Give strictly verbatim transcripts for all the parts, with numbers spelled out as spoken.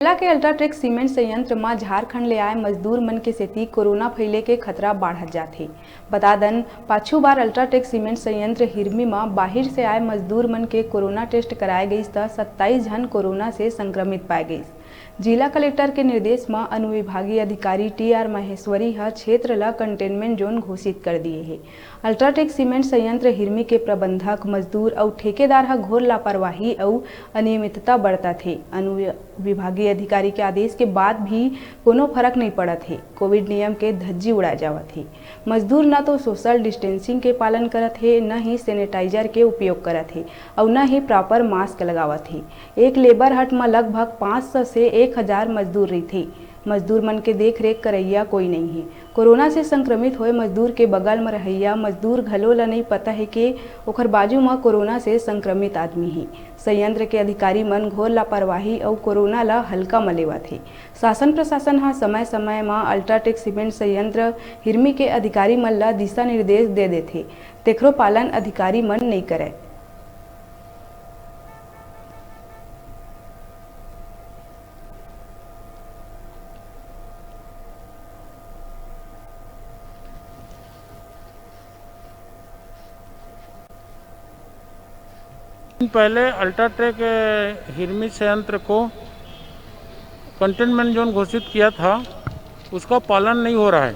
जिला के UltraTech cement संयंत्र म झारखंड ले आए मजदूर मन के सेती कोरोना फैले के खतरा बाढ़त जात हे। बता दन, पाछू बार अल्ट्राटेक सीमेंट संयंत्र हिरमी म बाहिर से आए मजदूर मन के कोरोना टेस्ट कराए गइस, त सत्ताईस झन कोरोना से संक्रमित पाए गइस। जिला कलेक्टर के निर्देश म अनुविभागीय अधिकारी टी आर महेश्वरी ह क्षेत्र ल कंटेनमेंट जोन घोषित कर दिए हे। अल्ट्राटेक सीमेंट संयंत्र हिरमी के प्रबंधक, मजदूर अउ ठेकेदार ह घोर लापरवाही अउ अनियमितता बरतत हे। अनुविभागीय अधिकारी के आदेश के बाद भी कोनो फरक नइ पड़त हे। कोविड नियम के धज्जी उड़ाए जावत हे। मजदूर न तो सोशल डिस्टेंसिंग के पालन करत हे, न ही सैनिटाइजर के उपयोग करत हे अउ न ही प्रॉपर मास्क लगावत हे। एक लेबर हट म लगभग पाँच सौ से एक हजार मजदूर रहिथे। मजदूर मन के देख-रेख करइया कोई नइ हे। कोरोना से संक्रमित होए मजदूर के बगल म रहइया मजदूर घलो ल नइ पता हे के ओखर बाजू म कोरोना से संक्रमित आदमी हे। संयंत्र के अधिकारी मन घोर लापरवाही अउ कोरोना ल हल्का म लेवत हे। शासन प्रशासन ह समय-समय म अल्ट्राटेक सीमेंट संयंत्र हिरमी के अधिकारी मन ल दिशा निर्देश दे देथे, तेखरो पालन अधिकारी मन नइ करय। पहले अल्ट्राटेक हिरमी संयंत्र को कंटेनमेंट जोन घोषित किया था, उसका पालन नहीं हो रहा है।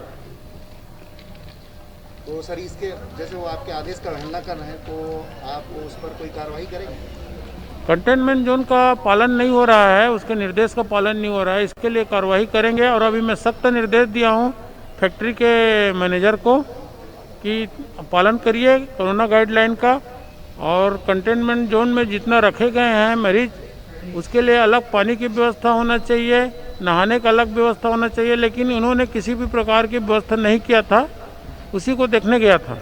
तो सर, इसके जैसे वो आपके आदेश का उल्लंघन कर रहे हैं, तो आप उस पर कोई कार्रवाई करेंगे? कंटेनमेंट जोन का पालन नहीं हो रहा है, उसके निर्देश का पालन नहीं हो रहा है, इसके लिए कार्रवाई करेंगे। और अभी मैं सख्त निर्देश दिया हूँ फैक्ट्री के मैनेजर को कि पालन करिए कोरोना गाइडलाइन का, और कंटेनमेंट जोन में जितना रखे गए हैं मरीज, उसके लिए अलग पानी की व्यवस्था होना चाहिए, नहाने का अलग व्यवस्था होना चाहिए, लेकिन उन्होंने किसी भी प्रकार की व्यवस्था नहीं किया था, उसी को देखने गया था।